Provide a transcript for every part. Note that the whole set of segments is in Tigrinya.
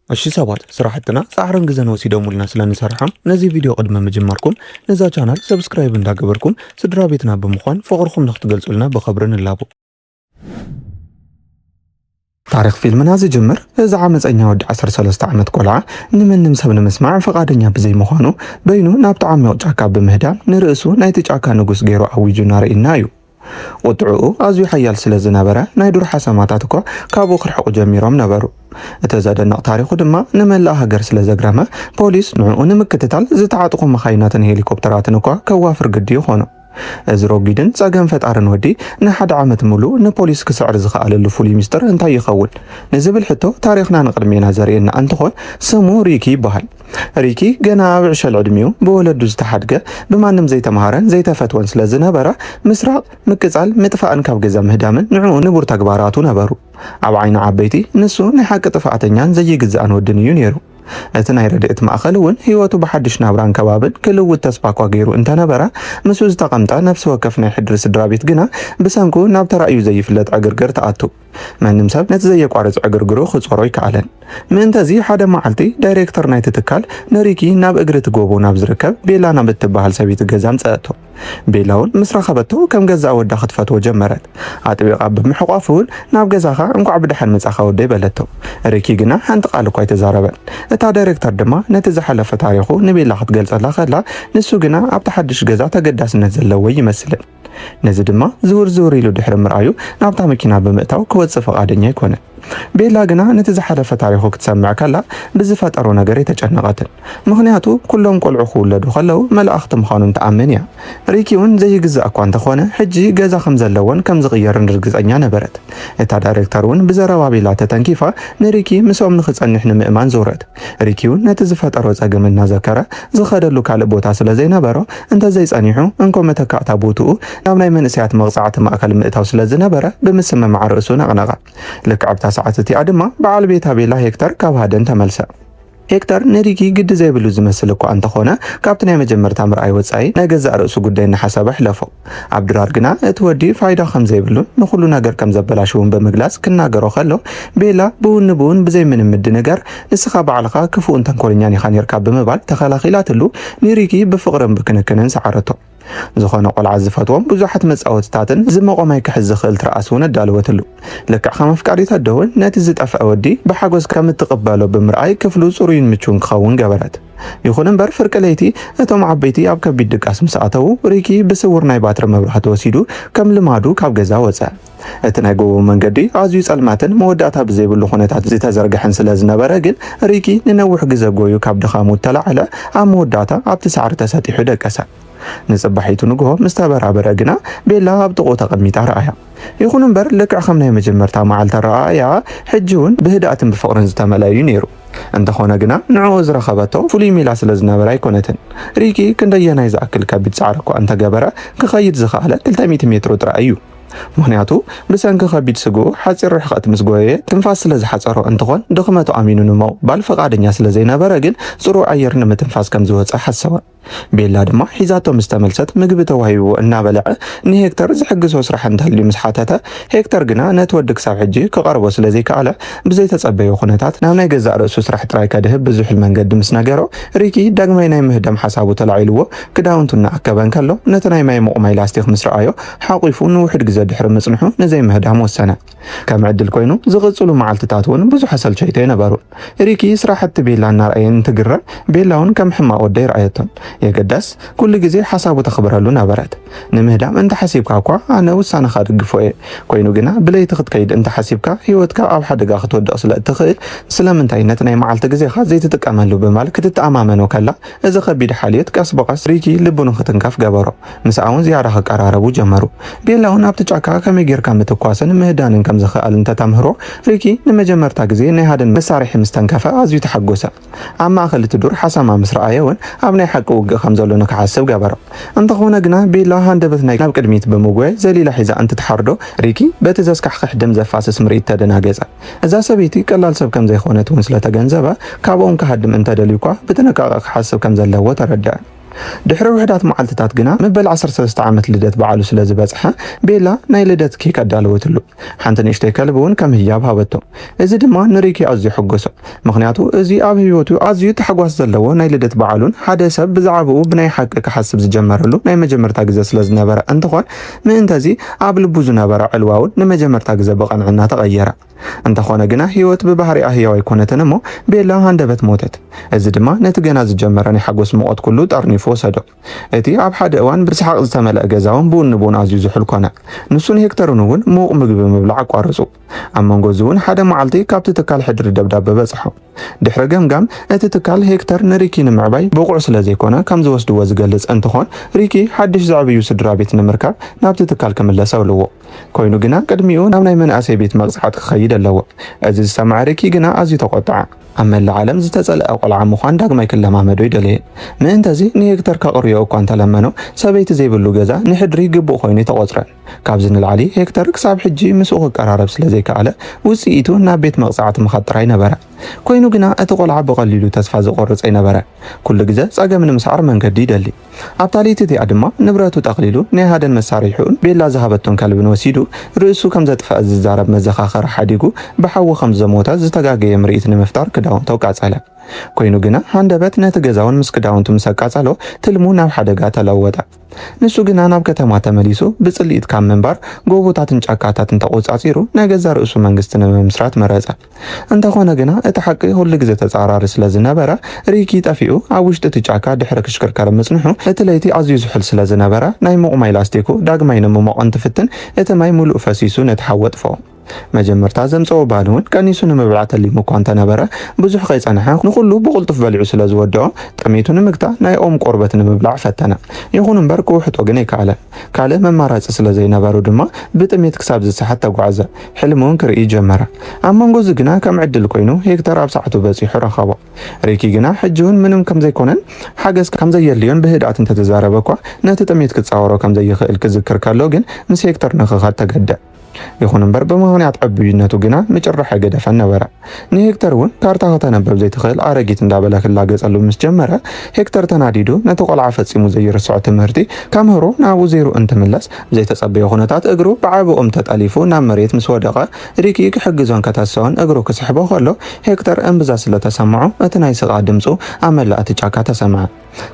እሺ ሰባት፣ ስራሕትና ጻዕርን ግዘን ወሲዶምልና ስለ ንሰርሖም፣ ነዚ ቪድዮ ቅድሚ ምጅማርኩም ነዛ ቻናል ሰብስክራይብ እንዳገበርኩም ስድራ ቤትና ብምዃን ፍቕርኹም ንክትገልጹልና ብኽብሪ ንላቦ። ታሪኽ ፊልምና ዝጅምር፣ እዚ ዓመፀኛ ወዲ ዓሰርተ ሰለስተ ዓመት ቆልዓ ንመንም ሰብ ንምስማዕ ፍቓደኛ ብዘይምዃኑ፣ በይኑ ናብቲ ዓሚቕ ጫካ ብምህዳም ንርእሱ ናይቲ ጫካ ንጉስ ገይሩ ኣዊጁ እናርእየና እዩ። ቁጥዕኡ ኣዝዩ ሓያል ስለ ዝነበረ፣ ናይ ዱር ሓሰማታት እኳ ካብኡ ክርሕቑ ጀሚሮም ነበሩ። እቲ ዘደንቕ ታሪኹ ድማ ንመላእ ሃገር ስለ ዘግረመ፣ ፖሊስ ንዕኡ ንምክትታል ዝተዓጥቑ መኻይናትን ሄሊኮፕተራትን እኳ ከዋፍር ግዲ ይኾኖ። እዚ ረጒድን ጸገም ፈጣርን ወዲ ንሓደ ዓመት ምሉእ ንፖሊስ ክስዕር ዝኸኣለሉ ፍሉይ ሚስጥር እንታይ ይኸውን? ንዝብል ሕቶ ታሪኽና ንቕድሜና ዘርእየና እንትኾን፣ ስሙ ሪኪ ይበሃል። ሪኪ ገና ኣብ ዕሸል ዕድሚኡ ብወለዱ ዝተሓድገ፣ ብማንም ዘይተምሃረን ዘይተፈትወን ስለ ዝነበረ፣ ምስራቕ፣ ምቅጻል፣ ምጥፋእን ካብ ገዛ ምህዳምን ንዕኡ ንቡር ተግባራቱ ነበሩ። ኣብ ዓይኒ ዓበይቲ ንሱ ናይ ሓቂ ጥፍኣተኛን ዘይግዝኣን ወድን እዩ ነይሩ። እቲ ናይ ረድኤት ማእከል እውን ህይወቱ ብሓድሽ ናብራን ከባብን ክልውጥ ተስፋ እኳ ገይሩ እንተነበረ፣ ምስኡ ዝተቐምጠ ነፍሲ ወከፍ ናይ ሕድሪ ስድራ ቤት ግና ብሰንኩ ናብ ተራእዩ ዘይፍለጥ ዕግርግር ተኣቱ። መንም ሰብ ነቲ ዘየቋርጽ ዕግርግሩ ክጾሮ ኣይከኣለን። ምእንተዚ ሓደ መዓልቲ ዳይሬክተር ናይቲ ትካል ንሪኪ ናብ እግሪ እቲ ጎቦ ናብ ዝርከብ ቤላ ናብ እትበሃል ሰበይቲ ገዛ ኣምጸአቶ። ቤላ እውን ምስ ረኸበቶ ከም ገዛእ ወዳ ክትፈትዎ ጀመረት። ኣጥቢቓ ብምሕቋፍ እውን ናብ ገዛኻ እንኳዕ ብደሓን መጻኻ ወደይ በለቶ። ሪኪ ግና ሓንቲ ቃል እኳ ኣይተዛረበን። እታ ዳይሬክተር ድማ ነቲ ዝሓለፈ ታሪኹ ንቤላ ክትገልጸላ ከላ፣ ንሱ ግና ኣብቲ ሓድሽ ገዛ ተገዳስነት ዘለዎ ይመስልን። ነዚ ድማ ዝውር ዝውር ኢሉ ድሕሪ ምርኣዩ ናብታ መኪና ብምእታው ክወጽእ ፍቓደኛ ኣይኮነን። ቤላ ግና ነቲ ዝሓለፈ ታሪኹ ክትሰምዕ ከላ ብዝፈጠሮ ነገር ኣይተጨነቐትን። ምኽንያቱ ኩሎም ቆልዑ ክውለዱ ከለዉ መላእኽቲ ምዃኖም ትኣምን እያ። ሪኪ እውን ዘይግዛእ እኳ እንተኾነ ሕጂ ገዛ ከም ዘለዎን ከም ዝቕየርን ርግጸኛ ነበረት። እታ ዳይሬክተር እውን ብዘረባ ቤላ ተተንኪፋ ንሪኪ ምስኦም ንኽጸንሕ ንምእማን ዞረት። ሪኪ እውን ነቲ ዝፈጠሮ ጸገም እናዘከረ ዝኸደሉ ካልእ ቦታ ስለ ዘይነበሮ እንተዘይጸኒሑ እንኮ መተካእታ ቦትኡ ናብ ናይ መንእሰያት መቕጻዕቲ ማእከል ምእታው ስለ ዝነበረ ብምስምማዕ ርእሱ ነቕነቐ። ልክዕ ኣብታ ሰዓት እቲኣ ድማ በዓል ቤታ ቤላ ሄክተር ካብ ሃደን ተመልሰ። ሄክተር ንሪኪ ግዲ ዘይብሉ ዝመስል እኳ እንተኾነ፣ ካብቲ ናይ መጀመርታ ምርኣይ ወጻኢ ናይ ገዛእ ርእሱ ጉዳይ እናሓሰበ ኣሕለፎ። ኣብ ድራር ግና እቲ ወዲ ፋይዳ ከም ዘይብሉን ንኹሉ ነገር ከም ዘበላሽውን ብምግላጽ ክናገሮ ከሎ፣ ቤላ ብውን ንብውን ብዘይ ምንም ምድንጋር፣ "ንስኻ ባዕልኻ ክፉእን ተንኮለኛን ኢኻ ኔርካ" ብምባል ተኸላኺላትሉ፣ ንሪኪ ብፍቕርን ብክንክንን ሰዓረቶ። ዝኾነ ቆልዓ ዝፈትዎም ብዙሓት መጻወትታትን ዝመቖማይ ክሕዝ ዝኽእል ትርኣስ እውን ኣዳለወትሉ። ልክዕ ከም ኣፍቃሪት ኣደ እውን ነቲ ዝጠፍአ ወዲ ብሓጎስ ከም እትቕበሎ ብምርኣይ ክፍሉ ጽሩይን ምቹውን ክኸውን ገበረት። ይኹን እምበር ፍርቂ ለይቲ እቶም ዓበይቲ ኣብ ከቢድ ድቃስ ምስ ኣተዉ ሪኪ ብስውር ናይ ባትሪ መብራህቲ ወሲዱ ከም ልማዱ ካብ ገዛ ወጸ። እቲ ናይ ጎቦ መንገዲ ኣዝዩ ጸልማትን መወዳእታ ብዘይብሉ ኩነታት ዝተዘርግሐን ስለ ዝነበረ ግን ሪኪ ንነዊሕ ግዘ ጎዩ ካብ ድኻሙ እተላዕለ ኣብ መወዳእታ ኣብቲ ሳዕሪ ተሰጢሑ ደቀሰ። ንጽባሒቱ ንግሆ ምስ ተበራበረ ግና ቤላ ኣብ ጥቕኡ ተቐሚጣ ረኣያ። ይኹን እምበር ልክዕ ከም ናይ መጀመርታ መዓልቲ ኣረኣእያ ሕጂ እውን ብህድኣትን ብፍቕርን ዝተመልአ እዩ ነይሩ። እንተኾነ ግና ንዕኡ ዝረኸበቶ ፍሉይ ሜላ ስለ ዝነበረ ኣይኮነትን። ሪኪ ክንደየናይ ዝኣክል ከቢድ ጻዕሪ እኳ እንተገበረ ክኸይድ ዝኸኣለ ክልተ ሚእቲ ሜትሮ ጥራይ እዩ። ምኽንያቱ ብሰንኪ ከቢድ ስግኡ ሓጺር ርሕቐት ምስ ጎየየ ትንፋስ ስለ ዝሓጸሮ እንትኾን ድኽመቱ ኣሚኑ ንምቕባል ፍቓደኛ ስለ ዘይነበረ ግን ጽሩይ ኣየር ንምትንፋስ ከም ዝወጸ ሓሰበ። ቤላ ድማ ሒዛቶ ምስ ተመልሰት ምግቢ ተዋሂብዎ እናበልዐ ንሄክተር ዝሕግዞ ስራሕ እንተልዩ ምስ ሓተተ፣ ሄክተር ግና ነቲ ወዲ ክሳብ ሕጂ ክቐርቦ ስለ ዘይከኣለ ብዘይተጸበዮ ኩነታት ናብ ናይ ገዛእ ርእሱ ስራሕ ጥራይ ከድህብ ብዝሑል መንገዲ ምስ ነገሮ፣ ሪኪ ዳግማይ ናይ ምህዳም ሓሳቡ ተላዒልዎ ክዳውንቱ እናኣከበ እንከሎ ነቲ ናይ ማይ ምቑማይ ላስቲክ ምስ ረኣዮ ሓቑፉ ንውሑድ ግዘ ድሕሪ ምጽንሑ ንዘይምህዳም ወሰነ። ከም ዕድል ኮይኑ ዝቕጽሉ መዓልትታት እውን ብዙሕ ኣሰልቸይቲ ኣይነበሩን። ሪኪ ስራሕቲ ቤላ እናረኣየ እንትግረም፣ ቤላ እውን ከም ሕማቕ ወዲ ኣይረኣየቶን። የገዳስ ኩሉ ግዜ ሓሳቡ ተኽብረሉ ነበረት። ንምህዳም እንተሓሲብካ እኳ ኣነ ውሳነኻ እድግፎ እየ። ኮይኑ ግና ብለይቲ ክትከይድ እንተሓሲብካ ህይወትካ ኣብ ሓደጋ ክትወድቕ ስለ እትኽእል ስለምንታይ ነቲ ናይ መዓልቲ ግዜኻ ዘይትጥቀመሉ ብማል ክትተኣማመኖ ከላ እዚ ከቢድ ሓልዮት ቀስ ብቐስ ሪኪ ልቡ ንኽትንከፍ ገበሮ። ምስኣ እውን ዝያዳ ክቀራረቡ ጀመሩ። ቤላ እውን ኣብቲ ጫካ ከመይ ጌርካ ምትኳስን ምህዳንን ከም ዝኽኣል እንተተምህሮ፣ ሪኪ ንመጀመርታ ግዜ ናይ ሃደን መሳርሒ ምስ ተንከፈ ኣዝዩ ተሓጎሰ። ኣብ ማእከል እቲ ዱር ሓሰማ ምስ ረኣየ እውን ኣብ ናይ ሓቂ ውግእ ከም ዘሎ ንክሓስብ ገበሮ። እንተኾነ ግና ቤላ ሃንደበት ናይ ናብ ቅድሚት ብምጉያይ ዘሊላ ሒዛ እንትትሓርዶ፣ ሪኪ በቲ ዘስካሕክሕ ደም ዘፋስስ ምርኢት ተደናገጸ። እዛ ሰበይቲ ቀላል ሰብ ከም ዘይኮነት እውን ስለ ተገንዘበ፣ ካብኦም ክሃድም እንተደልዩ እኳ ብጥንቃቐ ክሓስብ ከም ዘለዎ ተረድአ። ድሕሪ ውሕዳት መዓልትታት ግና፣ መበል ዓሰርተ ሰለስተ ዓመት ልደት በዓሉ ስለ ዝበጽሐ፣ ቤላ ናይ ልደት ኬክ ኣዳለወትሉ። ሓንቲ ንእሽተይ ከልቢ እውን ከም ህያብ ሃበቶ። እዚ ድማ ንሪኪ ኣዝዩ ሓጎሶ። ምኽንያቱ፣ እዚ ኣብ ህይወቱ ኣዝዩ ታሕጓስ ዘለዎ ናይ ልደት በዓሉን ሓደ ሰብ ብዛዕባኡ ብናይ ሓቂ ክሓስብ ዝጀመረሉ ናይ መጀመርታ ግዜ ስለ ዝነበረ እንትኾን፣ ምእንተዚ ኣብ ልቡ ዝነበረ ዕልዋ እውን ንመጀመርታ ግዜ ብቐንዕና ተቐየረ። እንተኾነ ግና፣ ህይወት ብባህሪኣ ህያው ኣይኮነትን እሞ፣ ቤላ ሃንደበት ሞተት። እዚ ድማ ነቲ ገና ዝጀመረ ናይ ሓጎስ ሙቐት ኩሉ ጠርኒፉ ወሰዶ። እቲ ኣብ ሓደ እዋን ብሰሓቕ ዝተመልአ ገዛ እውን ብኡ ንብኡን ኣዝዩ ዝሑል ኮነ። ንሱን ሄክተርን እውን ምዉቕ ምግቢ ምብላዕ ኣቋረጹ። ኣብ መንጎ እዚ እውን ሓደ መዓልቲ ካብቲ ትካል ሕድሪ ደብዳበ በጽሖ። ድሕሪ ገምጋም፣ እቲ ትካል ሄክተር ንሪኪ ንምዕባይ ብቑዕ ስለ ዘይኮነ ከም ዝወስድዎ ዝገልጽ እንትኾን፣ ሪኪ ሓድሽ ዘዕብዩ ስድራ ቤት ንምርካብ ናብቲ ትካል ክምለስ ኣለዎ። ኮይኑ ግና፣ ቅድሚኡ ናብ ናይ መናእሰይ ቤት መቕጻዕቲ ክኸይድ ኣለዎ። እዚ ዝሰምዐ ሪኪ ግና ኣዝዩ ተቖጥዐ። ኣብ መላእ ዓለም ዝተጸልአ ቆልዓ ምዃን ዳግማይ ክለማመዶ ኣይደለየን። ምእንተዚ ንሄክተር ከቕርዮ እኳ እንተለመኖ፣ ሰበይቲ ዘይብሉ ገዛ ንሕድሪ ግቡእ ኮይኑ ኣይተቖጽረን። ካብዚ ንላዕሊ ሄክተር ክሳብ ሕጂ ምስኡ ክቀራረብ ስለ ዘይከኣለ፣ ውጽኢቱ ናብ ቤት መቕጻዕቲ ምኻድ ጥራይ ነበረ። ኮይኑ ግና እቲ ቆልዓ ብቐሊሉ ተስፋ ዝቖርጽ ኣይነበረን። ኩሉ ግዜ ጸገም ንምስዓር መንገዲ ይደሊ። ኣብታ ለይቲ እቲኣ ድማ ንብረቱ ጠቕሊሉ ናይ ሃደን መሳርሒኡን ቤላ ዝሃበቶን ከልብን ወሲዱ ርእሱ ከም ዘጥፍአ ዝዛረብ መዘኻኸሪ ሓዲጉ ብሓዊ ከም ዝሞተ ዝተጋገየ ምርኢት ንምፍጣር ክዳውንቱ ኣቃጸለ። ኮይኑ ግና ሃንደበት ነቲ ገዛውን ምስ ክዳውንቱ ምስ ኣቃጸሎ ትልሙ ናብ ሓደጋ ተለወጠ። ንሱ ግና ናብ ከተማ ተመሊሱ ብጽልኢት ካብ ምንባር ጎቦታትን ጫካታትን ተቖጻጺሩ ናይ ገዛ ርእሱ መንግስቲ ንምምስራት መረጸ። እንተኾነ ግና እቲ ሓቂ ኩሉ ግዜ ተጻራሪ ስለ ዝነበረ ሪኪ ጠፊኡ ኣብ ውሽጢ እቲ ጫካ ድሕሪ ክሽክርከር ምጽንሑ እቲ ለይቲ ኣዝዩ ዝሑል ስለ ዝነበረ ናይ ምቑማይ ላስቲኩ ዳግማይ ንምሞቕ እንትፍትን እቲ ማይ ምሉእ ፈሲሱ ነቲ ሓዊ ኣጥፍኦ። መጀመርታ ዘምጽኦ ባህሊ እውን ቀኒሱ ንምብላዕ ተሊሙ እኳ እንተነበረ ብዙሕ ከይጸንሐ ንኹሉ ብቕልጡፍ በሊዑ ስለ ዝወድኦ ጥሜቱ ንምግታ ናይ ኦም ቆርበት ንምብላዕ ፈተነ። ይኹን እምበር ክውሕጦ ግን ኣይከኣለን። ካልእ መማረጺ ስለ ዘይነበሩ ድማ ብጥሜት ክሳብ ዝሰሓት ተጓዕዘ። ሕልሚ እውን ክርኢ ጀመረ። ኣብ መንጎ እዚ ግና ከም ዕድል ኮይኑ ሄክተር ኣብ ሰዓቱ በጺሑ ረኸቦ። ሪኪ ግና ሕጂ እውን ምንም ከም ዘይኮነን ሓገዝ ከም ዘየድልዮን ብህድኣት እንተተዛረበ እኳ ነቲ ጥሜት ክጻወሮ ከም ዘይኽእል ክዝክር ከሎ ግን ምስ ሄክተር ንኽኸድ ተገደ። ይኹን እምበር ብምኽንያት ዕቡይነቱ ግና ምጭራሕ ኣይገደፈን ነበረ። ንሄክተር እውን ካርታ ከተንብብ ዘይትኽእል ኣረጊት እንዳበለ ክላገጸሉ ምስ ጀመረ ሄክተር ተናዲዱ ነቲ ቆልዓ ፈጺሙ ዘይርስዖ ትምህርቲ ከምህሮ ናብኡ ዜሩ እንትምለስ ብዘይተጸበዮ ኩነታት እግሩ ብዓቢ ኦም ተጠሊፉ ናብ መሬት ምስ ወደቐ ሪኪ ክሕግዞን ከተስኦን እግሩ ክስሕቦ ከሎ ሄክተር እምብዛ ስለ ተሰምዖ እቲ ናይ ስቓ ድምጹ ኣብ መላእ እቲ ጫካ ተሰምዐ።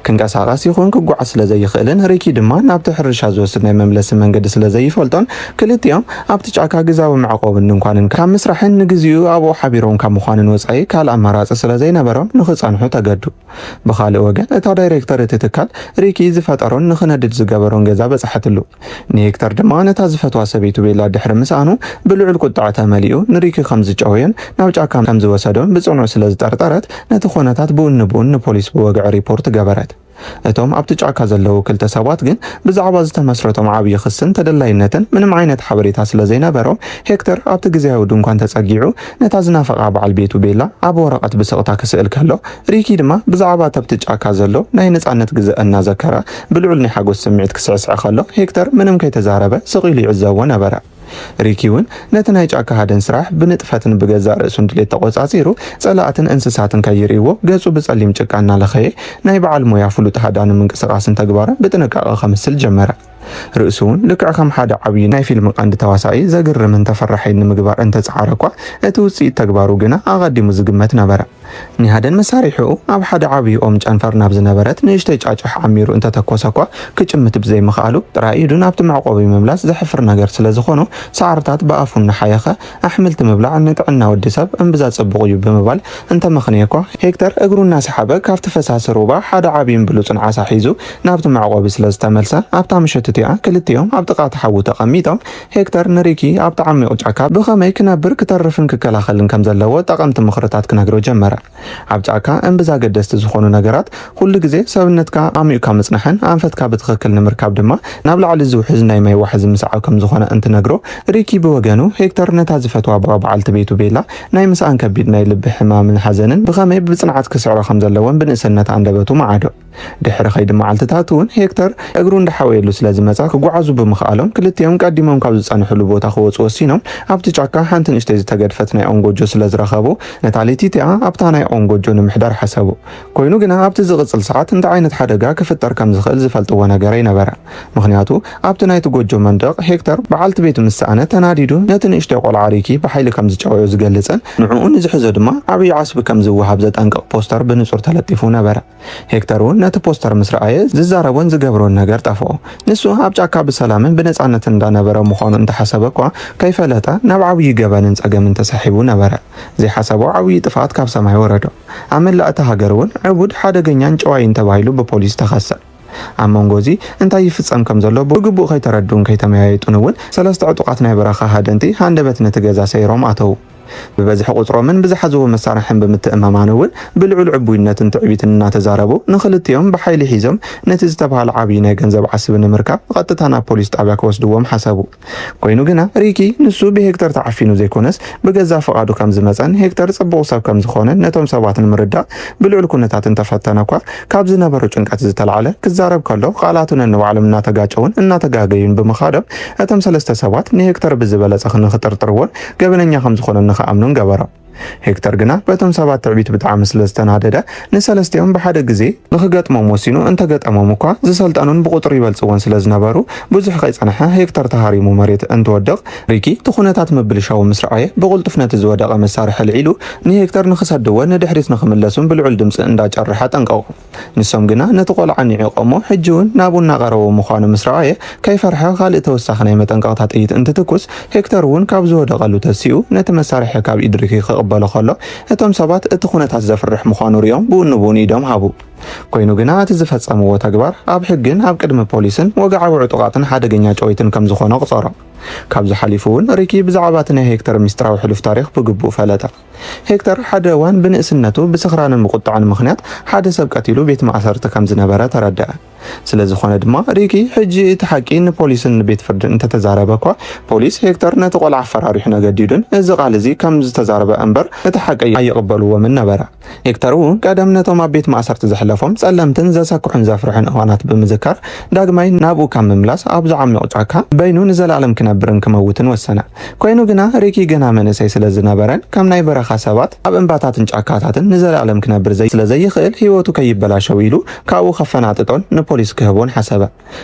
ክንቀሳቐስ ይኹን ክጓዓዝ ስለ ዘይኽእልን ሪኪ ድማ ናብቲ ሕርሻ ዝወስድ ናይ መምለሲ መንገዲ ስለ ዘይፈልጦን ክልቲኦም ኣብቲ ጫካ ግዛዊ መዕቆብን ድንኳንን ካብ ምስራሕን ንግዚኡ ኣብኡ ሓቢሮም ካብ ምዃንን ወጻኢ ካልእ ኣማራጺ ስለ ዘይነበሮም ንኽጸንሑ ተገዱ። ብኻልእ ወገን እታ ዳይሬክተር እቲ ትካል ሪኪ ዝፈጠሮን ንኽነድድ ዝገበሮን ገዛ በጻሐትሉ። ንሄክተር ድማ ነታ ዝፈትዋ ሰበይቱ ቤላ ድሕሪ ምስኣኑ ብልዑል ቁጥዐ ተመሊኡ ንሪኪ ከም ዝጨወዮን ናብ ጫካ ከም ዝወሰዶን ብጽኑዕ ስለ ዝጠርጠረት ነቲ ኾነታት ብኡን ንብኡን ንፖሊስ ብወግዒ ሪፖርት ገበረት። እቶም ኣብቲ ጫካ ዘለዉ ክልተ ሰባት ግን ብዛዕባ ዝተመስረቶም ዓብዪ ክስን ተደላይነትን ምንም ዓይነት ሓበሬታ ስለ ዘይነበሮም ሄክተር ኣብቲ ግዜያዊ ድንኳን ተጸጊዑ ነታ ዝናፈቓ በዓል ቤቱ ቤላ ኣብ ወረቐት ብስቕታ ክስእል ከሎ ሪኪ ድማ ብዛዕባ እቲ ኣብቲ ጫካ ዘሎ ናይ ነጻነት ግዘ እናዘከረ ብልዑል ናይ ሓጎስ ስምዒት ክስዕስዕ ከሎ ሄክተር ምንም ከይተዛረበ ስቕ ኢሉ ይዕዘቦ ነበረ። ሪኪ እውን ነቲ ናይ ጫካ ሃደን ስራሕ ብንጥፈትን ብገዛእ ርእሱን ድሌት ተቖጻጺሩ ጸላእትን እንስሳትን ከይርእይዎ ገጹ ብጸሊም ጭቃ እናለኸየ ናይ በዓል ሞያ ፍሉጥ ሃዳኒ ምንቅስቓስን ተግባርን ብጥንቃቐ ከምስል ጀመረ። ርእሱ እውን ልክዕ ከም ሓደ ዓብዪ ናይ ፊልም ቀንዲ ተዋሳኢ ዘግርምን ተፈራሒን ንምግባር እንተጸዓረ እኳ እቲ ውጽኢት ተግባሩ ግና ኣቐዲሙ ዝግመት ነበረ። ኒሃደን መሳርሒኡ ኣብ ሓደ ዓብዪ ኦም ጨንፈር ናብ ዝነበረት ንእሽተይ ጫጭሕ ዓሚሩ እንተተኮሰ እኳ ክጭምት ብዘይምኽኣሉ ጥራይ ኢዱ ናብቲ መዕቆቢ ምምላስ ዘሕፍር ነገር ስለ ዝኾኖ ሳዕርታት ብኣፉ እናሓየኸ ኣሕምልቲ ምብላዕ ንጥዕና ወዲ ሰብ እምብዛ ጽቡቕ እዩ ብምባል እንተመኽንየ እኳ ሄክተር እግሩ እናሰሓበ ካብቲ ፈሳሲ ሩባ ሓደ ዓብዪን ብሉጽን ዓሳ ሒዙ ናብቲ መዕቆቢ ስለ ዝተመልሰ ኣብታ ምሸት እቲኣ ክልቲኦም ኣብ ጥቓ እቲ ሓዊ ተቐሚጦም ሄክተር ንሪኪ ኣብቲ ዓሚቕ ጫካ ብኸመይ ክነብር ክተርፍን ክከላኸልን ከም ዘለዎ ጠቐምቲ ምኽርታት ክነግሮ ጀመረ። ኣብ ጫካ እምብዛ ኣገደስቲ ዝኾኑ ነገራት ኩሉ ግዜ ሰብነትካ ኣሚቕካ ምጽናሕን ኣንፈትካ ብትኽክል ንምርካብ ድማ ናብ ላዕሊ ዝውሕዝ ናይ ማይ ዋሕዚ ምስዓብ ከም ዝኾነ እንትነግሮ ሪኪ ብወገኑ ሄክተር ነታ ዝፈትዋ በዓልቲ ቤቱ ቤላ ናይ ምስኣን ከቢድ ናይ ልቢ ሕማምን ሓዘንን ብኸመይ ብጽንዓት ክስዕሮ ከም ዘለዎን ብንእስነት ኣንደበቱ መዓዶ። ድሕሪ ከይዲ መዓልትታት እውን ሄክተር እግሩ እንዳሓወየሉ ስለ መጻ ክጓዓዙ ብምኽኣሎም፣ ክልቲኦም ቀዲሞም ካብ ዝጸንሕሉ ቦታ ክወጹ ወሲኖም። ኣብቲ ጫካ ሓንቲ ንእሽተይ ዝተገድፈት ናይ ኦም ጎጆ ስለ ዝረኸቡ፣ ነታ ሌቲቲያ ኣብታ ናይ ኦም ጎጆ ንምሕዳር ሓሰቡ። ኮይኑ ግና ኣብቲ ዝቕጽል ሰዓት እንታይ ዓይነት ሓደጋ ክፍጠር ከም ዝኽእል ዝፈልጥዎ ነገር ኣይነበረ። ምኽንያቱ ኣብቲ ናይቲ ጎጆ መንደቕ ሄክተር በዓልቲ ቤቱ ምስ ሰኣነ ተናዲዱ ነቲ ንእሽተይ ቆልዓ ሪኪ ብሓይሊ ከም ዝጨውዮ ዝገልጽን ንዕኡ ንዝሕዞ ድማ ዓብዪ ዓስቢ ከም ዝወሃብ ዘጠንቅቕ ፖስተር ብንጹር ተለጢፉ ነበረ። ሄክተር እውን ነቲ ፖስተር ምስ ረኣየ ዝዛረቦን ዝገብሮን ነገር ጠፍኦ። ንሱ ኣብ ጫካ ብሰላምን ብነጻነትን እንዳነበረ ምዃኑ እንተሓሰበ እኳ ከይፈለጠ ናብ ዓብዪ ገበንን ጸገምን ተሳሒቡ ነበረ። ዘይሓሰቦ ዓብዪ ጥፍኣት ካብ ሰማይ ወረዶ። ኣብ መላእ እታ ሃገር እውን ዕቡድ ሓደገኛን ጨዋይን ተባሂሉ ብፖሊስ ተኸሰ። ኣብ መንጎ እዚ እንታይ ይፍጸም ከም ዘሎ ብግቡእ ከይተረድኡን ከይተመያየጡን እውን ሰለስተ ዕጡቓት ናይ በረኻ ሃደንቲ ሃንደበት ነቲ ገዛ ሰይሮም ኣተዉ። ብበዝሒ ቁጽሮምን ብዝሓዝዎ መሳርሕን ብምትእምማን እውን ብልዑል ዕቡይነትን ትዕቢትን እናተዛረቡ ንኽልቲኦም ብሓይሊ ሒዞም ነቲ ዝተባህለ ዓብዪ ናይ ገንዘብ ዓስቢ ንምርካብ ብቐጥታ ናብ ፖሊስ ጣብያ ክወስድዎም ሓሰቡ። ኮይኑ ግና ሪኪ ንሱ ብሄክተር ተዓፊኑ ዘይኮነስ ብገዛ ፍቓዱ ከም ዝመጸን ሄክተር ጽቡቕ ሰብ ከም ዝኾነን ነቶም ሰባት ንምርዳእ ብልዑል ኩነታት እንተፈተነ እኳ ካብ ዝነበሮ ጭንቀት ዝተላዕለ ክዛረብ ከሎ ቃላቱ ነንባዕሎም እናተጋጨውን እናተጋገዩን ብምኻዶም እቶም ሰለስተ ሰባት ንሄክተር ብዝበለጸ ንኽጥርጥርዎን ገበነኛ ከም ዝኾነ ንኽኣምኑን ገበሮም። ሄክተር ግና በቶም ሰባት ትዕቢት ብጣዕሚ ስለ ዝተናደደ ንሰለስቲኦም ብሓደ ግዜ ንኽገጥሞም ወሲኑ እንተገጠሞም እኳ ዝሰልጠኑን ብቁጽሪ ይበልጽዎን ስለ ዝነበሩ ብዙሕ ከይጸንሐ ሄክተር ተሃሪሙ መሬት እንትወድቕ ሪኪ እቲ ኩነታት ምብልሻው ምስ ረኣየ ብቕልጡፍ ነቲ ዝወደቐ መሳርሒ ኣልዒሉ ንሄክተር ንኽሰድዎ ንድሕሪት ንኽምለሱን ብልዑል ድምፂ እንዳጨርሐ ኣጠንቀቑ። ንሶም ግና ነቲ ቆልዓ ኒዒቖሞ ሕጂ እውን ናብኡ እናቐረቡ ምዃኑ ምስ ረኣየ ከይፈርሐ ካልእ ተወሳኺ ናይ መጠንቀቕታ ጥይት እንትትኩስ ሄክተር እውን ካብ ዝወደቐሉ ተሲኡ ነቲ መሳርሒ ካብ ኢድ ሪኪ ክቕበሎ ከሎ እቶም ሰባት እቲ ኩነታት ዘፍርሕ ምዃኑ ሪኦም ብኡ ንብኡ ኢዶም ሃቡ። ኮይኑ ግና እቲ ዝፈጸምዎ ተግባር ኣብ ሕግን ኣብ ቅድሚ ፖሊስን ወግዓዊ ዕጡቓትን ሓደገኛ ጨወይትን ከም ዝኾነ ቁጸሮ። ካብዚ ሓሊፉ እውን ሪኪ ብዛዕባ እቲ ናይ ሄክተር ሚስጥራዊ ሕሉፍ ታሪኽ ብግቡእ ፈለጠ። ሄክተር ሓደ እዋን ብንእስነቱ ብስኽራንን ብቁጥዐን ምኽንያት ሓደ ሰብ ቀቲሉ ቤት ማእሰርቲ ከም ዝነበረ ተረድአ። ስለ ዝኾነ ድማ ሪኪ ሕጂ እቲ ሓቂ ንፖሊስን ንቤት ፍርድን እንተተዛረበ እኳ ፖሊስ ሄክተር ነቲ ቆልዓ ኣፈራሪሑን ኣገዲዱን እዚ ቃል እዚ ከም ዝተዛረበ እምበር እቲ ሓቂ ኣይቕበልዎምን ነበረ። ሄክተር እውን ቀደም ነቶም ኣብ ቤት ማእሰርቲ ዘሕለፎም ጸለምትን ዘሰክሑን ዘፍርሑን እዋናት ብምዝካር ዳግማይ ናብኡ ካብ ምምላስ ኣብዚ ዓሚቕ ጫካ በይኑ ንዘለኣለም ክነብርን ክመውትን ወሰነ። ኮይኑ ግና ሪኪ ገና መንእሰይ ስለ ዝነበረን ከም ናይ በረኻ ሰባት ኣብ እምባታትን ጫካታትን ንዘለኣለም ክነብር ዘይ- ስለ ዘይኽእል ህይወቱ ከይበላሸው ኢሉ ካብኡ ከፈናጥጦን ንፖሊስ ክህቦን ሓሰበ።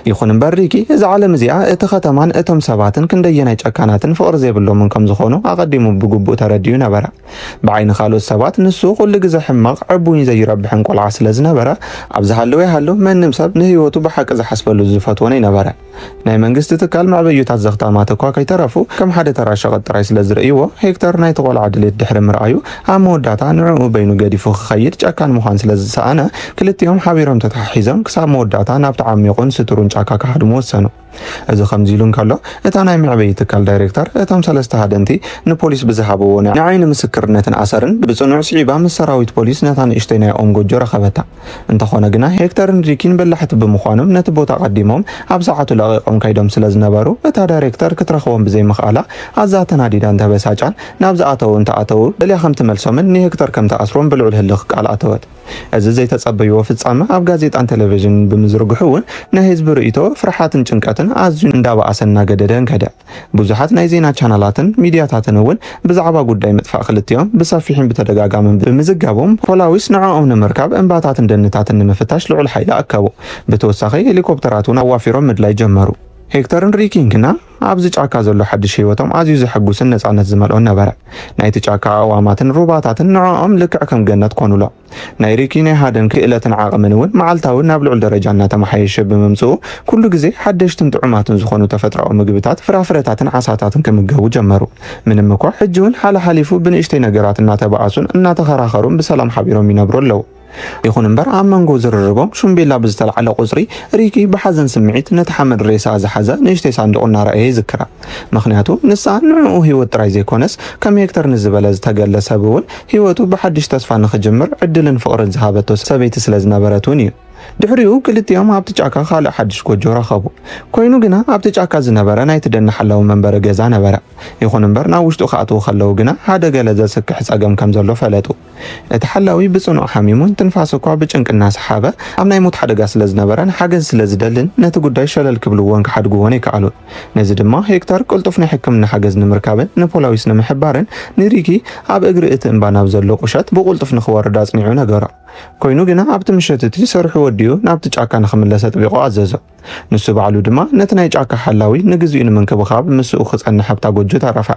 ይኹን እምበር ሪኪ እዛ ዓለም እዚኣ እቲ ከተማን እቶም ሰባትን ክንደየናይ ጨካናትን ፍቕሪ ዘይብሎምን ከም ዝኾኑ ኣቐዲሙ ብግቡእ ተረዲኡ ነበረ። ብዓይኒ ካልኦት ሰባት ንሱ ኩሉ ግዜ ሕማቕ ዕቡይን ዘይረብሕን ቆልዓ ስለ ዝነበረ ኣብ ዝሃለወ ይሃሉ መንም ሰብ ንህይወቱ ብሓቂ ዝሓስበሉ ዝፈትዎን ኣይነበረ። ናይ መንግስቲ ትካል መዕበዩታት ዘኽታማት እኳ ከይተረፉ ከም ሓደ ተራ ሸቐጥ ጥራይ ስለ ዝርእይዎ ሄክተር ናይቲ ቆልዓ ድሌት ድሕሪ ምርኣዩ ኣብ መወዳእታ ንዕኡ በይኑ ገዲፉ ክኸይድ ጨካን ምዃን ስለ ዝሰኣነ ክልቲኦም ሓቢሮም ተተሓሒዞም ክሳብ መወዳእታ ናብቲ ዓሚቑን ስቱሩን ጫካ ክሃድሙ ወሰኑ። እዚ ከምዚ ኢሉ እንከሎ እታ ናይ መዕበዪ ትካል ዳይሬክተር እቶም ሰለስተ ሃደንቲ ንፖሊስ ብዝሃብዎ ናይ ዓይኒ ምስክርነትን ኣሰርን ብጽኑዕ ስዒባ ምስ ሰራዊት ፖሊስ ነታ ንእሽተይ ናይ ኦም ጎጆ ረኸበታ። እንተኾነ ግና ሄክተርን ሪኪን በላሕቲ ብምዃኖም ነቲ ቦታ ቀዲሞም ኣብ ሰዓቱ ለቒቖም ከይዶም ስለ ዝነበሩ እታ ዳይሬክተር ክትረኽቦም ብዘይምኽኣላ ኣዝያ ተናዲዳን ተበሳጫን ናብ ዝኣተዉ እንተኣተዉ ደልያ ከም ትመልሶምን ንሄክተር ከም ትኣስሮን ብልዑል ህልኽ ቃል ኣተወት። እዚ ዘይተጸበይዎ ፍጻመ ኣብ ጋዜጣን ቴሌቪዥንን ብምዝርግሑ እውን ናይ ህዝቢ ርእይቶ ፍርሓትን ጭንቀትን ኣዝዩ እንዳበኣሰ እናገደደ እንከደ። ብዙሓት ናይ ዜና ቻናላትን ሚድያታትን እውን ብዛዕባ ጉዳይ ምጥፋእ ክልቲኦም ብሰፊሕን ብተደጋጋምን ብምዝጋቦም ፖላዊስ ንዕኦም ንምርካብ እምባታትን ደንታትን ንምፍታሽ ልዑል ሓይሊ ኣከቡ። ብተወሳኺ ሄሊኮፕተራት እውን ኣዋፊሮም ምድላይ ጀመሩ። ሄክተርን ሪኪን ግና ኣብዚ ጫካ ዘሎ ሓድሽ ህይወቶም ኣዝዩ ዘሐጉስን ነጻነት ዝመልኦን ነበረ። ናይቲ ጫካ ኣእዋማትን ሩባታትን ንዕኦም ልክዕ ከም ገነት ኮኑሎም። ናይ ሪኪ ናይ ሃደን ክእለትን ዓቕምን እውን መዓልታዊ ናብ ልዑል ደረጃ እናተመሓየሸ ብምምጽኡ ኩሉ ግዜ ሓደሽትን ጥዑማትን ዝኾኑ ተፈጥሮኣዊ ምግብታት፣ ፍራፍረታትን ዓሳታትን ክምገቡ ጀመሩ። ምንም እኳ ሕጂ እውን ሓለሓሊፉ ብንእሽተይ ነገራት እናተባኣሱን እናተኸራኸሩን ብሰላም ሓቢሮም ይነብሩ ኣለዉ። ይኹን እምበር ኣብ መንጎ ዝርርቦም ሹምቤላ ብዝተላዕለ ቁጽሪ ሪኪ ብሓዘን ስምዒት ነቲ ሓመድ ሬሳ ዝሓዘ ንእሽተይ ሳንዱቕ እናረኣየ ይዝክራ። ምኽንያቱ ንሳ ንዕኡ ህይወት ጥራይ ዘይኮነስ ከም ሄክተር ንዝበለ ዝተገለ ሰብ እውን ህይወቱ ብሓድሽ ተስፋ ንኽጅምር ዕድልን ፍቕርን ዝሃበቶ ሰበይቲ ስለ ዝነበረት እውን እዩ። ድሕሪኡ ክልቲኦም ኣብቲ ጫካ ካልእ ሓድሽ ጎጆ ረኸቡ። ኮይኑ ግና ኣብቲ ጫካ ዝነበረ ናይቲ ደኒ ሓላዊ መንበሪ ገዛ ነበረ። ይኹን እምበር ናብ ውሽጡ ክኣትዉ ከለዉ ግና ሓደ ገለ ዘስክሕ ጸገም ከም ዘሎ ፈለጡ። እቲ ሓላዊ ብጽኑዕ ሓሚሙን ትንፋስ እኳ ብጭንቂ እናሰሓበ ኣብ ናይ ሞት ሓደጋ ስለ ዝነበረን ሓገዝ ስለ ዝደልን ነቲ ጉዳይ ሸለል ክብልዎን ክሓድግዎን ኣይከኣሉን። ነዚ ድማ ሄክተር ቅልጡፍ ናይ ሕክምና ሓገዝ ንምርካብን ንፖላዊስ ንምሕባርን ንሪኪ ኣብ እግሪ እቲ እምባ ናብ ዘሎ ቁሸት ብቕልጡፍ ንኽወርድ ኣጽኒዑ ነገሮ። ኮይኑ ግና ኣብቲ ምሸት እቲ ስርሑ ወዲኡ ናብቲ ጫካ ንኽምለስ ኣጥቢቑ ኣዘዞ። ንሱ ባዕሉ ድማ ነቲ ናይ ጫካ ሓላዊ ንግዚኡ ንምንክብኻብ ምስኡ ክጸንሕ ኣብታ ጎጆ ተረፈ።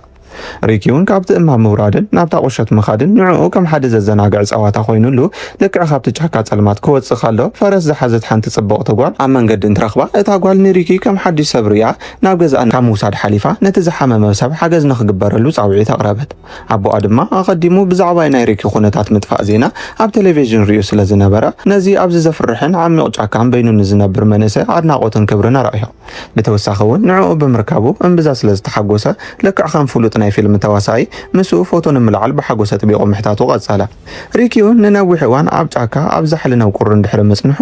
ሪኪ እውን ካብቲ እምባ ምውራድን ናብታ ቁሸት ምኻድን ንዕኡ ከም ሓደ ዘዘናግዕ ጸዋታ ኮይኑሉ፣ ልክዕ ካብቲ ጫካ ጸልማት ክወጽእ ከሎ ፈረስ ዝሓዘት ሓንቲ ጽብቕቲ ጓል ኣብ መንገዲ እንትረኽባ፣ እታ ጓል ንሪኪ ከም ሓድሽ ሰብ ርእያ ናብ ገዛኣ ካብ ምውሳድ ሓሊፋ ነቲ ዝሓመመ ሰብ ሓገዝ ንኽግበረሉ ጻውዒት ኣቕረበት። ኣቦኣ ድማ ኣቐዲሙ ብዛዕባ ናይ ሪኪ ኩነታት ምጥፋእ ዜና ኣብ ቴሌቪዥን ርእዩ ስለ ዝነበረ፣ ነዚ ኣብዚ ዘፍርሕን ዓሚቕ ጫካን በይኑ ንዝነብር መንእሰይ ኣድናቖትን ክብርን ኣርኣዮ። ብተወሳኺ እውን ንዕኡ ብምርካቡ እምብዛ ስለ ዝተሓጎሰ፣ ልክዕ ከም ፍሉጥ ናይ ፊልም ተዋሳኣይ ምስኡ ፎቶ ንምልዓል ብሓጎስ ኣጥቢቑ ምሕታቱ ቀጸለ። ሪኪ እውን ንነዊሕ እዋን ኣብ ጫካ ኣብ ዛሕልን ኣብ ቁርን ድሕሪ ምጽንሑ፣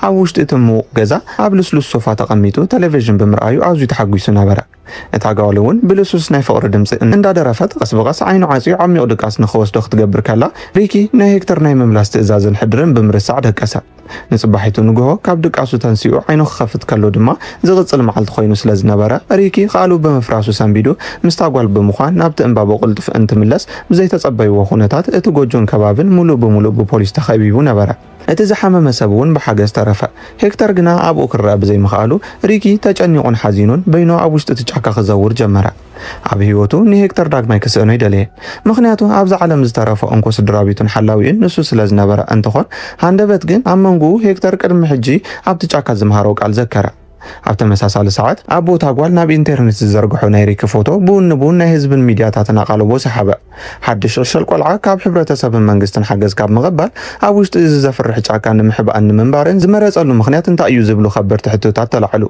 ኣብ ውሽጢ እቲ ምዉቕ ገዛ ኣብ ልስሉስ ሶፋ ተቐሚጡ ቴሌቪዥን ብምርኣዩ ኣዝዩ ተሓጒሱ ነበረ። እታ ጓል እውን ብልሱስ ናይ ፍቕሪ ድምጺ እንዳደረፈት ቀስ ብቐስ ዓይኑ ዓጽዩ ዓሚቕ ድቃስ ንኽወስዶ ክትገብር ከላ፣ ሪኪ ናይ ሄክተር ናይ ምምላስ ትእዛዝን ሕድርን ብምርሳዕ ደቀሰ። ንጽባሒቱ ንግሆ ካብ ድቃሱ ተንሲኡ ዓይኑ ክኸፍት ከሎ ድማ ዝቕጽል መዓልቲ ኮይኑ ስለ ዝነበረ፣ ሪኪ ቃሉ ብምፍራሱ ሰንቢዱ ምስታ ጓል ብምዃን ናብቲ እምባ ብቕልጡፍ እንትምለስ ብዘይተጸበይዎ ኩነታት እቲ ጎጆን ከባብን ሙሉእ ብሙሉእ ብፖሊስ ተኸቢቡ ነበረ። እቲ ዝሓመመ ሰብ እውን ብሓገዝ ተረፈ። ሄክተር ግና ኣብኡ ክረአ ብዘይምኽኣሉ ሪኪ ተጨኒቑን ሓዚኑን በይኑ ኣብ ውሽጢ እቲ ጫካ ክዘውር ጀመረ። ኣብ ህይወቱ ንሄክተር ዳግማይ ክስእኖ ይደለየ። ምኽንያቱ ኣብዛ ዓለም ዝተረፈ እንኮ ስድራ ቤቱን ሓላዊኡን ንሱ ስለ ዝነበረ እንትኾን፣ ሃንደበት ግን ኣብ መንጎኡ ሄክተር ቅድሚ ሕጂ ኣብቲ ጫካ ዝምሃሮ ቃል ዘከረ። ኣብ ተመሳሳሊ ሰዓት ኣብ ቦታ ጓል ናብ ኢንተርኔት ዝዘርግሖ ናይ ሪኪ ፎቶ ብውን ንብውን ናይ ህዝብን ሚድያታትን ኣቓልቦ ሰሓበ። ሓድሽ ዕሸል ቆልዓ ካብ ሕብረተሰብን መንግስትን ሓገዝ ካብ ምቕባል ኣብ ውሽጢ እዚ ዘፍርሕ ጫካ ንምሕባእን ንምንባርን ዝመረጸሉ ምኽንያት እንታይ እዩ ዝብሉ ከበድቲ ሕቶታት ተላዕሉ።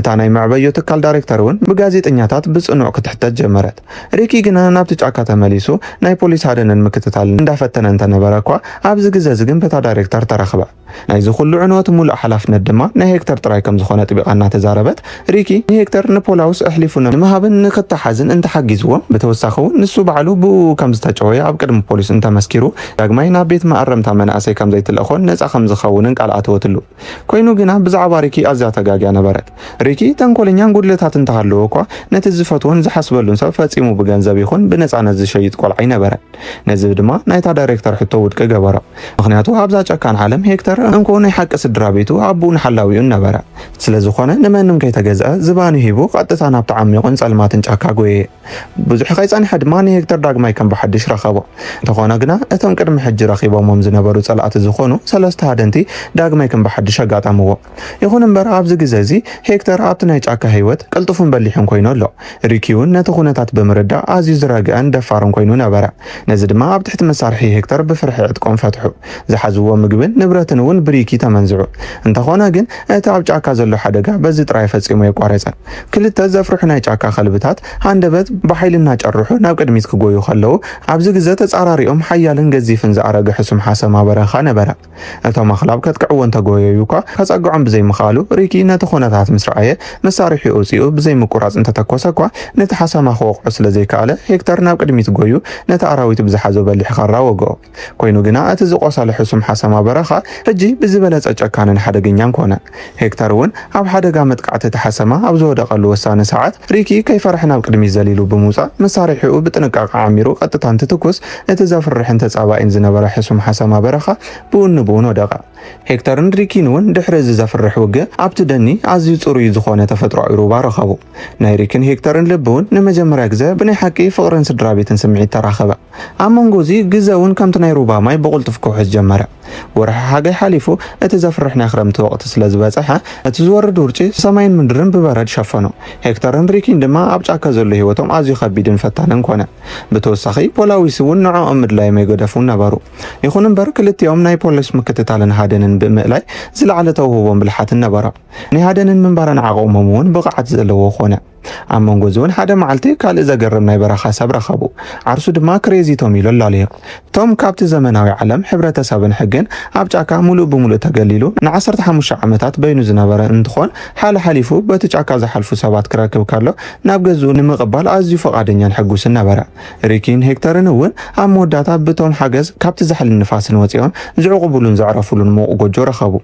እታ ናይ መዕበዮ ትካል ዳይሬክተር እውን ብጋዜጠኛታት ብጽኑዕ ክትሕተት ጀመረት። ሪኪ ግና ናብቲ ጫካ ተመሊሱ ናይ ፖሊስ ሃደንን ምክትታልን እንዳፈተነ እንተነበረ እኳ ኣብዚ ግዘ እዚ ግን በታ ዳይሬክተር ተረኽበ። ናይዚ ኩሉ ዕንወት ሙሉእ ሓላፍነት ድማ ናይ ሄክተር ጥራይ ከም ዝኾነ ኣጥቢቓ እናተዛረበት፣ ሪኪ ንሄክተር ንፖላውስ ኣሕሊፉ ንምሃብን ንክተሓዝን እንተሓጊዝዎ፣ ብተወሳኺ እውን ንሱ ባዕሉ ብኡ ከም ዝተጨወየ ኣብ ቅድሚ ፖሊስ እንተመስኪሩ፣ ዳግማይ ናብ ቤት መኣረምታ መናእሰይ ከም ዘይትልእኾን ነጻ ከም ዝኸውንን ቃል ኣተወትሉ። ኮይኑ ግና ብዛዕባ ሪኪ ኣዝያ ተጋግያ ነበረት። ሪኪ ተንኮለኛን ጉድለታት እንተሃለዎ እኳ፣ ነቲ ዝፈትዎን ዝሓስበሉን ሰብ ፈጺሙ ብገንዘብ ይኹን ብነጻነት ዝሸይጥ ቆልዓ ኣይነበረን። ነዚ ድማ ናይታ ዳይሬክተር ሕቶ ውድቂ ገበሮ። ምኽንያቱ ኣብዛ ጨካን ዓለም ሄክተር እንኮ ናይ ሓቂ ስድራ ቤቱ ኣቦኡን ሓላዊኡን ነበረ። ስለ ዝኾነ ንመንም ከይተገዝአ ዝባኑ ሂቡ ቀጥታ ናብቲ ዓሚቑን ጸልማትን ጫካ ጎየየ። ብዙሕ ከይጸንሐ ድማ ንሄክተር ዳግማይ ከም ብሓድሽ ረኸቦ። እንተኾነ ግና እቶም ቅድሚ ሕጂ ረኺቦሞም ዝነበሩ ጸላእቲ ዝኾኑ ሰለስተ ሃደንቲ ዳግማይ ከም ብሓድሽ ኣጋጠምዎ። ይኹን እምበር ኣብዚ ግዘ እዚ ሄክተር ኣብቲ ናይ ጫካ ህይወት ቅልጡፍን በሊሑን ኮይኑ ኣሎ። ሪኪ እውን ነቲ ኩነታት ብምርዳእ ኣዝዩ ዝረግአን ደፋርን ኮይኑ ነበረ። ነዚ ድማ ኣብ ትሕቲ መሳርሒ ሄክተር ብፍርሒ ዕጥቆም ፈትሑ። ዝሓዝዎ ምግብን ንብረትን እውን ብሪኪ ተመንዝዑ። እንተኾነ ግን እቲ ኣብ ጫካ ዘሎ ሓደጋ በዚ ጥራይ ፈጺሙ የቋረጸን። ክልተ ዘፍርሑ ናይ ጫካ ከልብታት ሃንደበት ብሓይሊ እናጨርሑ ናብ ቅድሚት ክጎዩ ከለዉ፣ ኣብዚ ግዘ ተጻራሪኦም ሓያልን ገዚፍን ዝኣረገ ሕሱም ሓሰማ በረኻ ነበረ። እቶም ኣኽላብ ከጥቅዕዎ እንተጎየዩ እኳ ከጸግዖም ብዘይምኽኣሉ፣ ሪኪ ነቲ ኩነታት ምስ ረኣየ መሳርሒኡ ኣውጺኡ ብዘይምቁራጽ እንተተኮሰ እኳ ነቲ ሓሰማ ክወቕዖ ስለ ዘይከኣለ ሄክተር ናብ ቅድሚት ጎዩ ነቲ ኣራዊት ብዝሓዞ በሊሕ ኻራ ወግኦ። ኮይኑ ግና እቲ ዝቆሰለ ሕሱም ሓሰማ በረኻ ሕጂ ብዝበለጸ ጨካንን ሓደገኛን ኮነ። ሄክተር እውን ኣብ ሓደጋ መጥቃዕቲ እቲ ሓሰማ ኣብ ዝወደቐሉ ወሳኒ ሰዓት ሪኪ ከይፈርሐ ናብ ቅድሚት ዘሊሉ ብምውጻእ መሳርሒኡ ብጥንቃቐ ዓሚሩ ቀጥታ እንትትኩስ እቲ ዘፍርሕን ተጻባኢን ዝነበረ ሕሱም ሓሰማ በረኻ ብውን ንብውን ወደቐ። ሄክተርን ሪኪን እውን ድሕሪ እዚ ዘፍርሕ ውግእ ኣብቲ ደኒ ኣዝዩ ጽሩይ ዝኾነ ተፈጥሮኣዊ ሩባ ረኸቡ። ናይ ሪኪን ሄክተርን ልቢ እውን ንመጀመርያ ግዘ ብናይ ሓቂ ፍቕርን ስድራ ቤትን ስምዒት ተራኸበ። ኣብ መንጎ እዚ ግዘ እውን ከምቲ ናይ ሩባ ማይ ብቕልጡፍ ክውሕዝ ጀመረ። ወርሒ ሓጋይ ሓሊፉ እቲ ዘፍርሕ ናይ ክረምቲ ወቕቲ ስለ ዝበጽሐ እቲ ዝወርድ ውርጪ ሰማይን ምድርን ብበረድ ሸፈኖ። ሄክተርን ሪኪን ድማ ኣብ ጫካ ዘሎ ህይወቶም ኣዝዩ ከቢድን ፈታንን ኮነ። ብተወሳኺ ፖላዊስ እውን ንዕኦም ምድላዮም ኣይገደፉን ነበሩ። ይኹን እምበር ክልቲኦም ናይ ፖሊስ ምክትታልን ሃደንን ብምእላይ ዝለዓለ ተውህቦን ብልሓትን ነበሮም። ናይ ሃደንን ምንባርን ዓቕሞም እውን ብቕዓት ዘለዎ ኮነ። ኣብ መንጎ እዚ እውን ሓደ መዓልቲ ካልእ ዘገርም ናይ በረኻ ሰብ ረኸቡ። ዓርሱ ድማ ክሬዚ ቶም ኢሉ ኣላለዮ። ቶም ካብቲ ዘመናዊ ዓለም ሕብረተሰብን ሕግን ኣብ ጫካ ሙሉእ ብሙሉእ ተገሊሉ ንዓሰርተ ሓሙሽተ ዓመታት በይኑ ዝነበረ እንትኾን፣ ሓለ ሓሊፉ በቲ ጫካ ዝሓልፉ ሰባት ክረክብ ከሎ ናብ ገዝኡ ንምቕባል ኣዝዩ ፈቓደኛን ሕጉስን ነበረ። ሪኪን ሄክተርን እውን ኣብ መወዳእታ ብቶም ሓገዝ ካብቲ ዛሕልን ንፋስን ወፂኦም ዝዕቑቡሉን ዘዕረፉሉን ሙቕ ጎጆ ረኸቡ።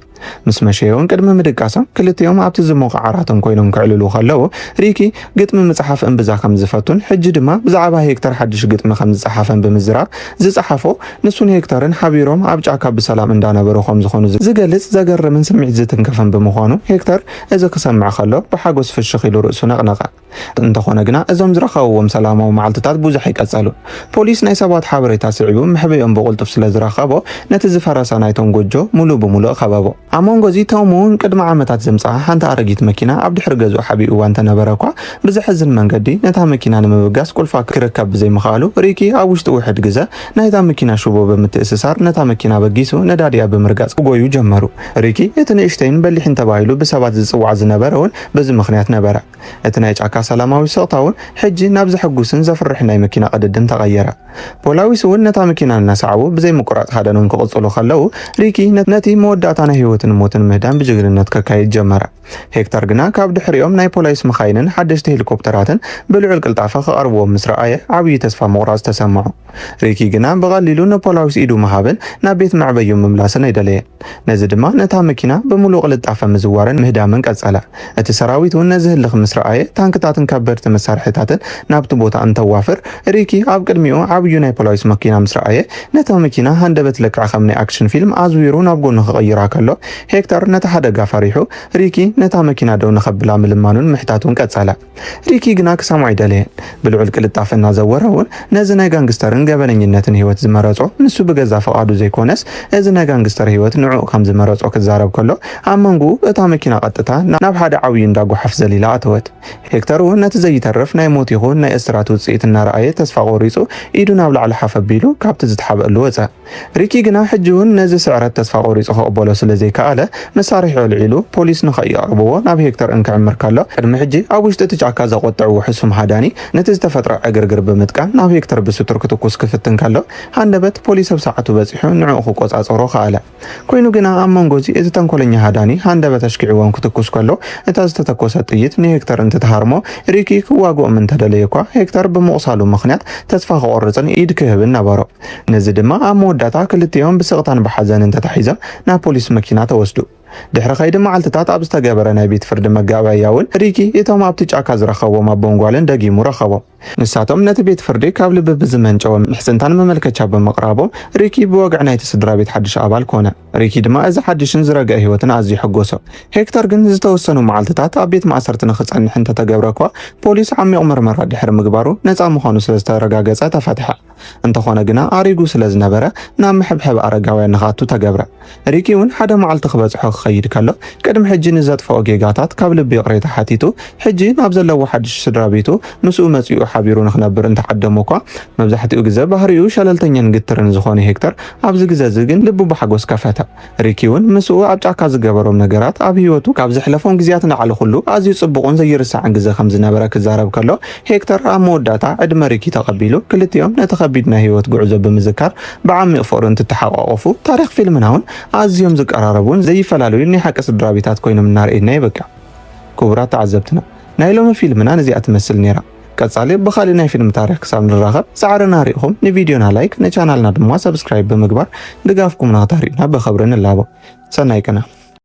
ምስ መሸየውን ቅድሚ ምድቃሶም ክልቲኦም ኣብቲ ዝሞቐ ዓራቶም ኮይኖም ክዕልሉ ከለዉ፣ ሪኪ ግጥሚ ምጽሓፍ እምብዛ ከም ዝፈቱን ሕጂ ድማ ብዛዕባ ሄክተር ሓድሽ ግጥሚ ከም ዝጸሓፈን ብምዝራብ፣ ዝጸሓፎ ንሱን ሄክተርን ሓቢሮም ኣብ ጫካ ብሰላም እንዳነበሩ ከም ዝኾኑ ዝገልጽ ዘገርምን ስምዒት ዝትንክፍን ብምዃኑ፣ ሄክተር እዚ ክሰምዕ ከሎ ብሓጎስ ፍሽኽ ኢሉ ርእሱ ነቕነቐ። እንተኾነ ግና እዞም ዝረኸብዎም ሰላማዊ መዓልትታት ብዙሕ ኣይቀጸሉን። ፖሊስ ናይ ሰባት ሓበሬታ ስዒቡ መሕበይኦም ብቕልጡፍ ስለ ዝረኸቦ፣ ነቲ ዝፈረሰ ናይቶም ጎጆ ሙሉእ ብሙሉእ ከበቦ። ኣብ መንጎ እዚ ቶም እውን ቅድሚ ዓመታት ዘምጽኣ ሓንቲ ኣረጊት መኪና ኣብ ድሕሪ ገዝኡ ሓቢእዋ እንተነበረ እኳ፣ ብዘሕዝን መንገዲ ነታ መኪና ንምብጋስ ቁልፋ ክርከብ ብዘይምኽኣሉ፣ ሪኪ ኣብ ውሽጢ ውሕድ ግዘ ናይታ መኪና ሽቦ ብምትእስሳር ነታ መኪና በጊሱ ነዳዲኣ ብምርጋጽ ክጎዩ ጀመሩ። ሪኪ እቲ ንእሽተይን በሊሕን ተባሂሉ ብሰባት ዝጽዋዕ ዝነበረ እውን በዚ ምኽንያት ነበረ። እቲ ናይ ጫካ ሰላማዊ ስቕታ እውን ሕጂ ናብ ዘሐጉስን ዘፍርሕን ናይ መኪና ቅድድም ተቐየረ። ፖላዊስ እውን ነታ መኪና እናሰዓቡ ብዘይ ምቁራጽ ሃደኖም ክቕጽሉ ከለዉ፣ ሪኪ ነ-፣ ነቲ መወዳእታ ናይ ህይወትን ሞትን ምህዳን ብጅግንነት ከካይድ ጀመረ። ሄክተር ግና ካብ ድሕሪኦም ናይ ፖላዊስ መኻይንን ሓደሽቲ ሄሊኮፕተራትን ብልዑል ቅልጣፈ ክቐርብዎም ምስ ረኣየ ዓብዪ ተስፋ ምቑራጽ ተሰምዖ። ሪኪ ግና ብቐሊሉ ንፖላዊስ ኢዱ ምሃብን ናብ ቤት መዕበዩ ምምላስን ኣይደለየን። ነዚ ድማ ነታ መኪና ብምሉእ ቅልጣፈ ምዝዋርን ምህዳምን ቀጸለ። እቲ ሰራዊት እውን ነዚ ህልኽ ምስ ረኣየ፣ ታንክታትን ከበድቲ መሳርሒታትን ናብቲ ቦታ እንተዋፍር፣ ሪኪ ኣብ ቅድሚኡ ዓብዩ ናይ ፖላዊስ መኪና ምስ ረኣየ፣ ነታ መኪና ሃንደበት ልክዕ ከም ናይ ኣክሽን ፊልም ኣዝዊሩ ናብ ጎኑ ክቕይራ ከሎ፣ ሄክተር ነቲ ሓደጋ ፈሪሑ፣ ሪኪ ነታ መኪና ደው ንኸብላ ምልማኑን ምሕታቱን ቀጸለ። ሪኪ ግና ክሰምዖ ኣይደለየን። ብልዑል ቅልጣፈ እናዘወረ እውን ነዚ ናይ ጋንግስተርን ገበነኝነትን ህይወት ዝመረጾ ንሱ ብገዛ ፍቓዱ ዘይኮነስ፣ እዚ ናይ ጋንግስተር ህይወት ንዕኡ ከም ዝመረጾ ክዛረብ ከሎ፣ ኣብ መንጎኡ እታ መኪና ቀጥታ ናብ ሓደ ዓብዪ እንዳ ጓሓፍ ዘሊላ ኣተወት። ሄክተር እውን ነቲ ዘይተርፍ ናይ ሞት ይኹን ናይ እስራት ውጽኢት እናረኣየ ተስፋ ቆሪጹ ኢዱ ናብ ላዕሊ ሓፍ ኣቢሉ ካብቲ ዝተሓብአሉ ወጸ። ሪኪ ግና ሕጂ እውን ነዚ ስዕረት ተስፋ ቆሪጹ ክቕበሎ ስለ ዘይከኣለ፣ መሳርሒ ኣልዒሉ ፖሊስ ንኸይቐርብዎ ናብ ሄክተር እንክዕምር ከሎ፣ ቅድሚ ሕጂ ኣብ ውሽጢ እቲ ጫካ ዘቖጥዕዎ ሕሱም ሃዳኒ ነቲ ዝተፈጥረ ዕግርግር ብምጥቃም ናብ ሄክተር ብስቱር ክትኩስ ክፍትን ከሎ፣ ሃንደበት ፖሊስ ኣብ ሰዓቱ በጺሑ ንዕኡ ክቆጻጸሮ ከኣለ። ኮይኑ ግና ኣብ መንጎ እዚ እቲ ተንኮለኛ ሃዳኒ ሃንደበት ኣሽኪዕዎም ክትኩስ ከሎ፣ እታ ዝተተኮሰት ጥይት ንሄክተር እንትትሃርሞ፣ ሪኪ ክዋግኦም እንተደለየ እኳ፣ ሄክተር ብምቑሳሉ ምኽንያት ተስፋ ክቖርጽን ኢድ ክህብን ነበሮ። ነዚ ድማ ኣብ መወዳእታ ክልቲኦም ብስቕታን ብሓዘንን ተታሒዞም ናብ ፖሊስ መኪና ተወስዱ። ድሕሪ ከይዲ መዓልትታት ኣብ ዝተገበረ ናይ ቤት ፍርዲ መጋባእያ እውን ሪኪ እቶም ኣብቲ ጫካ ዝረኸቦም ኣቦን ጓልን ደጊሙ ረኸቦም። ንሳቶም ነቲ ቤት ፍርዲ ካብ ልቢ ብዝመንጨወ ምሕጽንታን መመልከቻ ብምቕራቦም፣ ሪኪ ብወግዒ ናይቲ ስድራ ቤት ሓድሽ ኣባል ኮነ። ሪኪ ድማ እዚ ሓድሽን ዝረግአ ህይወትን ኣዝዩ ሓጎሶ። ሄክተር ግን ዝተወሰኑ መዓልትታት ኣብ ቤት ማእሰርቲ ንኽጸንሕ እንተተገብረ እኳ፣ ፖሊስ ዓሚቕ መርመራ ድሕሪ ምግባሩ ነጻ ምዃኑ ስለ ዝተረጋገጸ ተፈትሐ። እንተኾነ ግና ኣሪጉ ስለ ዝነበረ ናብ መሐብሐቢ ኣረጋውያን ንኽኣቱ ተገብረ። ሪኪ እውን ሓደ መዓልቲ ክበጽሖ ክኸይድ ከሎ ቅድሚ ሕጂ ንዘጥፍኦ ጌጋታት ካብ ልቢ ይቕሬታ ሓቲቱ፣ ሕጂ ናብ ዘለዎ ሓድሽ ስድራ ቤቱ ምስኡ መጺኡ ሓቢሩ ንኽነብር እንተዓደሞ እኳ፣ መብዛሕትኡ ግዘ ባህሪኡ ሸለልተኛን ግትርን ዝኾነ ሄክተር ኣብዚ ግዘ እዚ ግን ልቡ ብሓጎስ ከፈተ። ሪኪ እውን ምስኡ ኣብ ጫካ ዝገበሮም ነገራት ኣብ ህይወቱ ካብ ዘሕለፎም ግዜያት ንላዕሊ ኩሉ ኣዝዩ ጽቡቕን ዘይርሳዕን ግዘ ከም ዝነበረ ክዛረብ ከሎ፣ ሄክተር ኣብ መወዳእታ ዕድመ ሪኪ ተቐቢሉ፣ ክልቲኦም ነቲ ከቢድ ናይ ህይወት ጉዕዞ ብምዝካር ብዓሚቕ ፍቕሪ እንትተሓቋቖፉ፣ ታሪኽ ፊልምና እውን ኣዝዮም ዝቀራረቡን ዘይፈላለዩን ናይ ሓቂ ስድራ ቤታት ኮይኖም እናርእየና ይበቅዕ። ክቡራት ተዓዘብትና፣ ናይ ሎሚ ፊልምና ነዚኣ ትመስል ነይራ። ቀጻሊ ብኻልእ ናይ ፊልም ታሪኽ ክሳብ ንራኸብ፣ ጻዕርና ርኢኹም ንቪድዮና ላይክ፣ ንቻናልና ድማ ሰብስክራይብ ብምግባር ድጋፍኩምና ክተርእዩና ብኽብሪ ንላቦ። ሰናይ ቅነ።